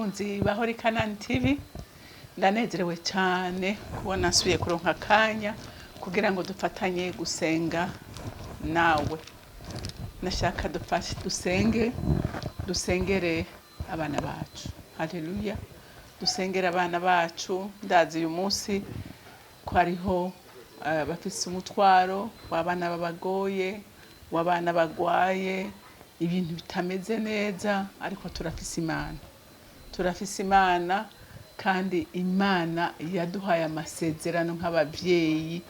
Bakunzi ba Holy Canaan TV, ndanezerewe cyane kubona nsubiye kuronka akanya kugira ngo dufatanye gusenga nawe. Nashaka dufashe dusenge, dusengere abana bacu. Haleluya, dusengere abana bacu. Ndazi uyu munsi ko hariho bafise umutwaro w'abana babagoye, w'abana bagwaye, ibintu bitameze neza, ariko turafise Imana, turafise Imana, kandi Imana yaduhaye amasezerano nk'abavyeyi.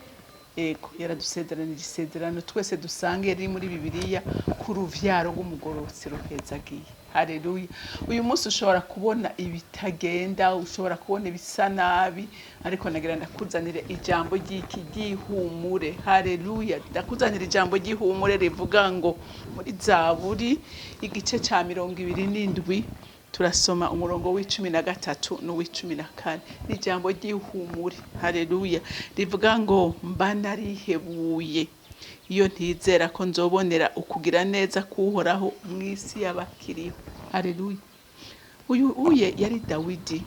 Ego, yaradusezeranije isezerano twese dusange riri muri Bibiliya ku ruvyaro rw'umugororotsi ruhezagiye. Haleluya. Uyu munsi ushobora kubona ibitagenda, ushobora kubona ibisa nabi, ariko nagira ndakuzanire ijambo ry'iki ry'ihumure. Haleluya, ndakuzanira ijambo ry'ihumure rivuga ngo muri Zaburi igice ca 27 turasoma umurongo w'13 n'uw'14. Ni ijambo ry'ihumure. Haleluya, rivuga ngo mba narihebuye iyo ntizera ko nzobonera ukugira neza k'Uhoraho mw'isi y'abakiriho. Haleluya. Uyu uye yari Dawidi,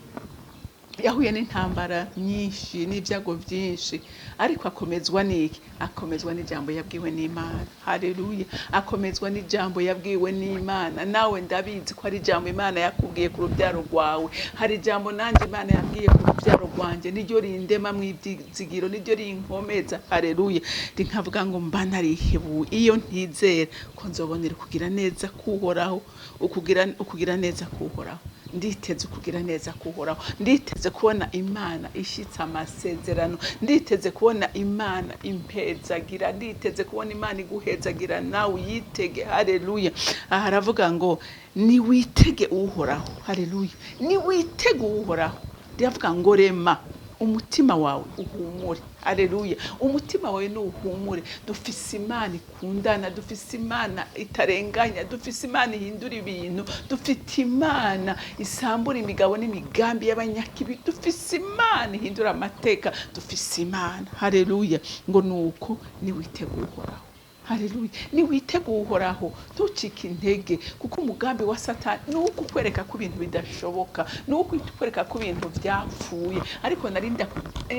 yahuye n'intambara nyinshi n'ibyago byinshi, ariko akomezwa n'iki? Akomezwa n'ijambo yabwiwe n'Imana. Haleluya, akomezwa n'ijambo yabwiwe n'Imana. Nawe ndabizi ko ari ijambo Imana yakubwiye ku rubyaro rwawe. Hari ijambo nanjye Imana yabwiye ku rubyaro rwanjye, niryo rindema mw'ibyizigiro, niryo rinkomeza. Haleluya, rinkavuga ngo mba narihebuye iyo ntizera ko nzobonera ukugira neza k'Uhoraho, ukugira neza k'Uhoraho. Nditeze ukugira neza k'Uhoraho, nditeze kubona Imana ishitse amasezerano, nditeze kubona Imana impezagira, nditeze kubona Imana iguhezagira, nawe uyitege. Haleluya. Aha aravuga ngo niwitege Uhoraho. Haleluya, niwitege Uhoraho. Riravuga ngo rema umutima wawe uhumure. Haleluya, umutima wawe nuhumure. Dufise Imana ikundana, dufise Imana itarenganya, dufise Imana ihindura ibintu, dufite Imana isambura imigabo n'imigambi y'abanyakibi, dufise Imana ihindura amateka, dufise Imana. Haleluya, ngo nuko niwitege Uhoraho. Haleluya, niwitege Uhoraho, ntucike intege, kuko umugambi wa Satani ni uwo kukwereka ko ibintu bidashoboka, ni uwo kukwereka ko ibintu byapfuye. Ariko nari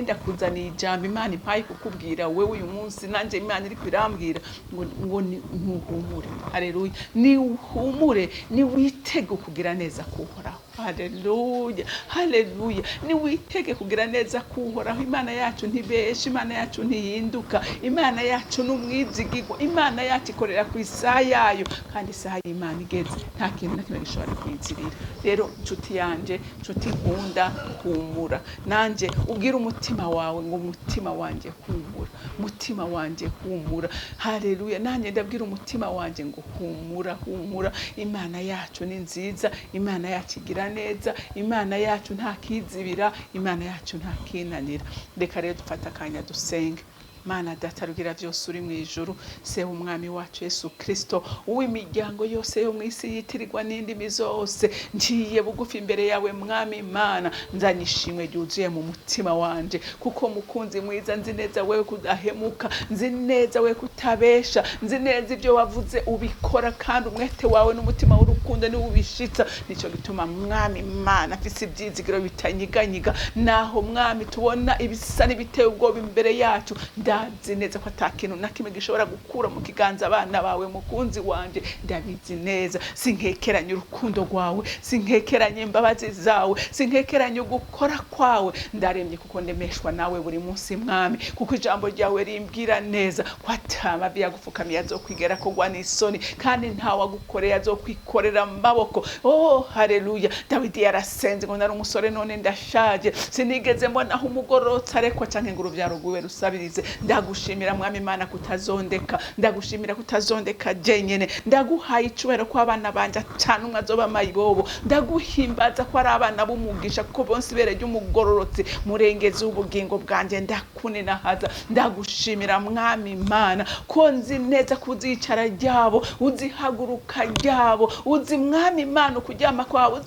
ndakuzaniye ijambo Imana impaye kukubwira wewe uyu munsi, nanjye Imana iri kwirambwira ngo ntuhumure. Haleluya, niwuhumure, niwitege kugira neza k'Uhoraho. Haleluya, haleluya, niwitege kugira neza k'Uhoraho. Imana yacu ntibesha, Imana yacu ntihinduka, Imana yacu ni umwizigirwa, Imana yacu ikorera ku isaha yayo, kandi isaha y'Imana igeze nta kintu na kimwe gishobora kuyizirira. Rero nshuti yanje, nshuti nkunda, humura. Nanje ubwire umutima wawe ngo umutima wanje humura, umutima wanje humura. Haleluya, nanje ndabwira umutima wanje ngo humura, humura. Imana yacu ni nziza, Imana yacu igira neza, Imana yacu nta kizibira, Imana yacu nta kinanira. Reka rero dufate akanya dusenge. Mana Data rugira byose uri mu ijuru, se umwami wacu Yesu Kristo, uw'imiryango yose yo mu isi yitirirwa n'indimi zose, ngiye bugufi imbere yawe Mwami Imana, nzanye ishimwe ryuzuye mu mutima wanje, kuko mukunzi mwiza nzi neza wewe kudahemuka, nzi neza wewe kutabesha, nzi neza ibyo wavuze ubikora, kandi umwete wawe n'umutima w'urukundo niwo ubishitsa. Nico gituma Mwami Imana afise ibyizigiro bitanyiganyiga, naho Mwami tubona ibisa n'ibiteye ubwoba imbere yacu, ndazi neza ko ata kintu na kimwe gishobora gukura mu kiganza abana bawe. Mukunzi wanje, ndabizi neza, sinkekeranye urukundo rwawe, sinkekeranye imbabazi zawe, sinkekeranye ugukora kwawe. Ndaremye kuko ndemeshwa nawe buri munsi Mwami, kuko ijambo ryawe rimbwira neza ko ata mavi yagupfukamiye azokwigera kugwa n'isoni, kandi nta wagukoreye azokwikorera amaboko. Oh haleluya, Dawidi yarasenze ngo nari umusore none ndashaje, sinigeze mbona aho umugororotsi arekwa canke ngo uruvyaro rwiwe rusabirize. Ndagushimira Mwami Imana kutazondeka, ndagushimira kutazondeka jenyene, ndaguhaye icubahiro ko abana banje ata n'umwe azoba mayibobo, ndaguhimbaza ko ari abana b'umugisha, kuko bonse ibere ry'umugororotsi murengezi w'ubugingo bwanje. Ndakuninahaza, ndagushimira Mwami Imana ko nzi neza ko uzicara ryabo, uzihaguruka ryabo, Uzi, Mwami Imana, ukuryama kwawe,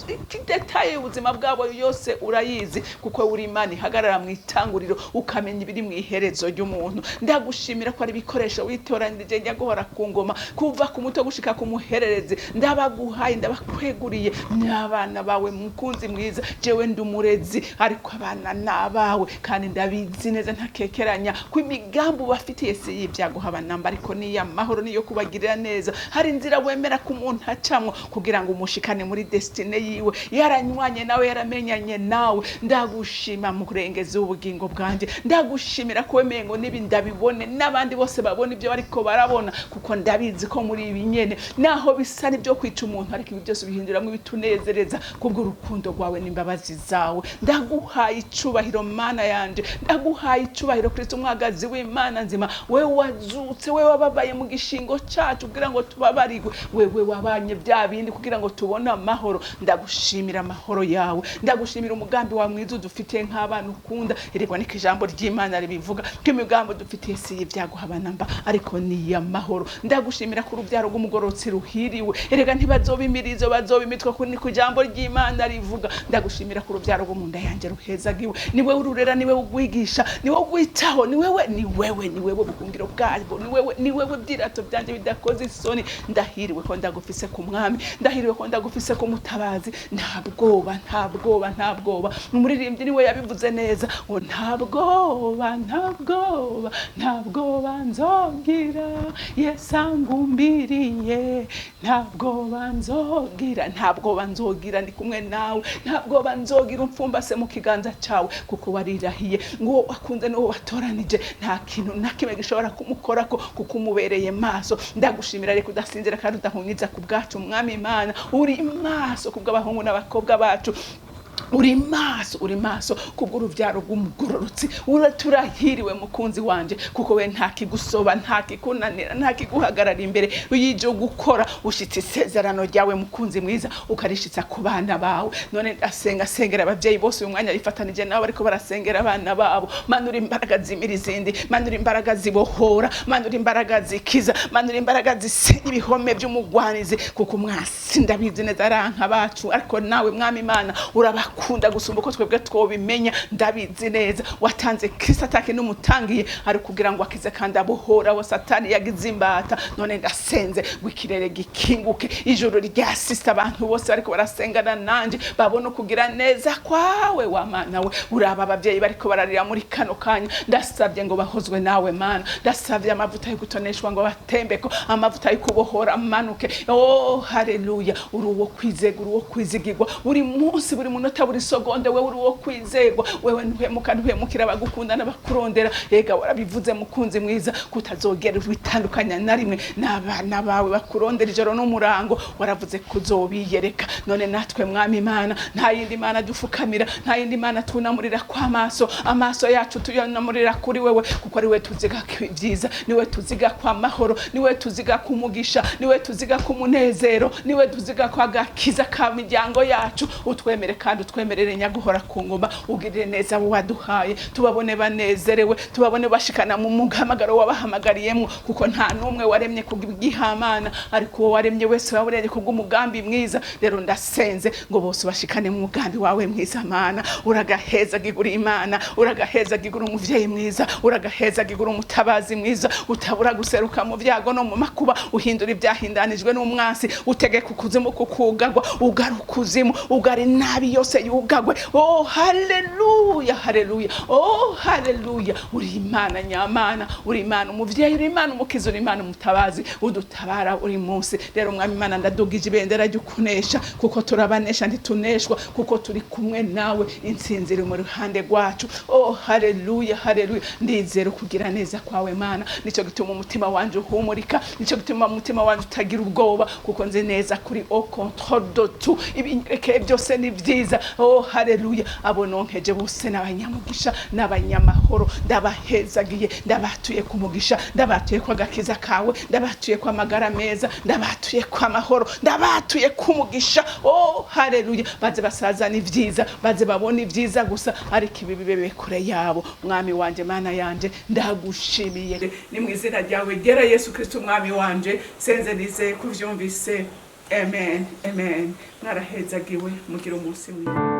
détail y'ubuzima bwabo yose urayizi, kuko uri Imana ihagarara mu itanguriro, ukamenya ibiri mu iherezo ry'umuntu. Ndagushimira ko ari ibikoresho witoranirije, nyaguhora ku ngoma, kuva ku muto gushika ku muhererezi. Ndabaguhaye, ndabakweguriye, n'abana bawe, mukunzi mwiza. Jewe ndi umurezi, ariko abana ni abawe, kandi ndabizi neza ntakekeranya ko imigambi ubafitiye si y'ibyago haba namba, ariko ni iy'amahoro, niyo kubagirira neza. Hari inzira wemera ko umuntu acamwo kugira ngo umushikane muri destinée yiwe, yaranywanye nawe, yaramenyanye nawe. Ndagushima mu kurengeza ubugingo bwanjye. Ndagushimira ko wemeye ngo nibi ndabibone, n'abandi bose babona ibyo bariko barabona, kuko ndabizi ko muri ibi nyene, naho bisa n'ibyo kwica umuntu, ariko ibi byose bihinduramwo ibitunezereza kubw'urukundo rwawe n'imbabazi zawe. Ndaguhaye icubahiro, Mana yanje. Ndaguhaye icubahiro, Kristo, umwagazi w'Imana nzima, wewe wazutse, wewe wababaye mu gishingo cacu kugira ngo tubabarirwe, wewe wabanye bya bindi kugira ngo tubone amahoro. Ndagushimira amahoro yawe, ndagushimira umugambi wawe mwiza udufitiye nk'abana ukunda. Erega niko ijambo ry'Imana ribivuga, ko imigambi dufitiye si y'ibyago haba namba, ariko ni iy'amahoro. Ndagushimira ko urubyaro rw'umugororotsi ruhiriwe. Erega ntibazoba imirizo, bazoba imitwe, ko niko ijambo ry'Imana rivuga. Ndagushimira ko urubyaro rwo mu nda yanjye ruhezagiwe. Ni wewe ururera, ni wewe ugwigisha, ni wewe ugwitaho, ni wewe, ni wewe, ni wewe buhungiro bwabo, ni wewe, ni wewe byirato byanjye bidakoze isoni. Ndahiriwe ko ndagufise ku mwami, ndahiriwe ko ndagufise ku mutabazi. Nta bwoba, nta bwoba, nta bwoba. Umuririmbyi niwe yabivuze neza ngo: "Nta bwoba, nta bwoba, nta bwoba nzogira, Yesu angumbiriye. Nta bwoba nzogira, nta bwoba nzogira, ndi kumwe nawe. Nta bwoba nzogira umfumbase mu kiganza cyawe", kuko warirahiye ngo uwo wakunze n'uwo watoranije, nta kintu na kimwe gishobora kumukorako, kuko umubereye maso. Ndagushimira reka udasinzira kandi udahunyiza ku bwacu, Mwami Imana. Uri maso kubw'abahungu n'abakobwa bacu, uri maso, uri maso kubw'urubyaro rw'umugororotsi. Turahiriwe, mukunzi wanje, kuko we nta kigusoba, nta kikunanira, nta kiguhagarara imbere. Uyije gukora, ushitse isezerano ryawe, mukunzi mwiza, ukarishitsa ku bana bawe. None ndasenga, sengera ababyeyi bose uyu mwanya bifatanije nabo bariko barasengera abana babo. Manura imbaraga zimira izindi, manura imbaraga zibohora, manura imbaraga zikiza, manura imbaraga zisenya ibihome by'umugwanizi, kuko umwasi ndabizi neza aranka bacu, ariko nawe, Mwami Imana, urabakunda gusumba uko twebwe twobimenya. Ndabizi neza watanze Kristo atake n'umutangiye, ari kugira ngo akize kandi abohora abo Satani yagize imbata. None ndasenze ngo ikirere gikinguke, ijuru ryasise, abantu bose bariko barasengana nanje babone ukugira neza kwawe. Wa Mana we, uraba ababyeyi bariko bararira muri kano kanya. Ndasabye ngo bahozwe nawe, Mana. Ndasabye amavuta yo gutoneshwa ngo batembeko, amavuta yo kubohora amanuke. Oh, haleluya! Uri uwo kwizegwa, uri uwo kwizigirwa buri munsi, buri munota, buri segonde. Wewe uri uwo kwizegwa, wewe ntuhemuka, ntuhemukira abagukunda n'abakurondera. Ega warabivuze, mukunzi mwiza, kutazogera witandukanya na rimwe n'abana bawe bakurondera ijoro n'umurango. Waravuze kuzobiyereka. None natwe, Mwami Imana, nta yindi mana dufukamira, nta yindi mana tunamurira kw'amaso. Amaso yacu tuyanamurira kuri wewe, kuko ari we tuziga ibyiza, niwe tuziga kwa mahoro, niwe tuziga ku mugisha, niwe tuziga ku munezero, niwe tuziga kwa gakiza ka miryango yacu. Utwemere kandi utwemerere, nyaguhora ku ngoma, ugirire neza abo waduhaye, tubabone banezerewe, tubabone bashikana mu muhamagaro wabahamagariyemo, kuko nta n'umwe waremye kubw'igihamana, ariko uwo waremye wese waburemye kubw'umugambi mwiza. Rero ndasenze ngo bose bashikane mu mugambi wawe mwiza. Mana, uragaheza gigura Imana, uragaheza gigura umuvyeyi mwiza, uragaheza gigura umutabazi mwiza, utabura guseruka mu byago no mu makuba, uhindura ibyahindanijwe n'umwansi, utegeka ukuzimu kukugagwa, ugara ukuzimu, ugara inabi yose yugagwe. Oh, haleluya, haleluya, oh, haleluya! Uri Imana nyamana, uri Imana umuvyeyi, uri Imana umukiza, uri Imana umutabazi udutabara uri munsi. Rero, Mwami Imana, ndadugije ibendera ry'ukunesha, kuko turabanesha, ntituneshwa, kuko turi kumwe nawe. Intsinzi iri mu ruhande rwacu. Oh, haleluya, haleluya! Ndizera kugira neza kwawe, Mana. Nicyo gituma umutima wanje uhumurika, nicyo gituma umutima wanje utagira ubwoba, kuko nzi neza kuri au contrôle de tout. Ibinyerekeye byose ni byiza. Oh, haleluya! Abo nonkeje bose n'abanyamugisha n'abanyamahoro. Ndabahezagiye, ndabatuye ku mugisha, ndabatuye ku agakiza kawe, ndabatuye ku amagara meza, ndabatuye ku amahoro, ndabatuye ku mugisha. Oh, haleluya! Baze basazana ibyiza, baze babone ibyiza gusa, ariko ibi bibe kure yabo. Mwami wanje, Mana yanje, ndagushimiye. Ni mu izina ryawe gera, Yesu Kristo umwami wanje, senze nizeye kuvyumvise. Amen, amen. Mwarahezagiwe, mugira umunsi mwiza.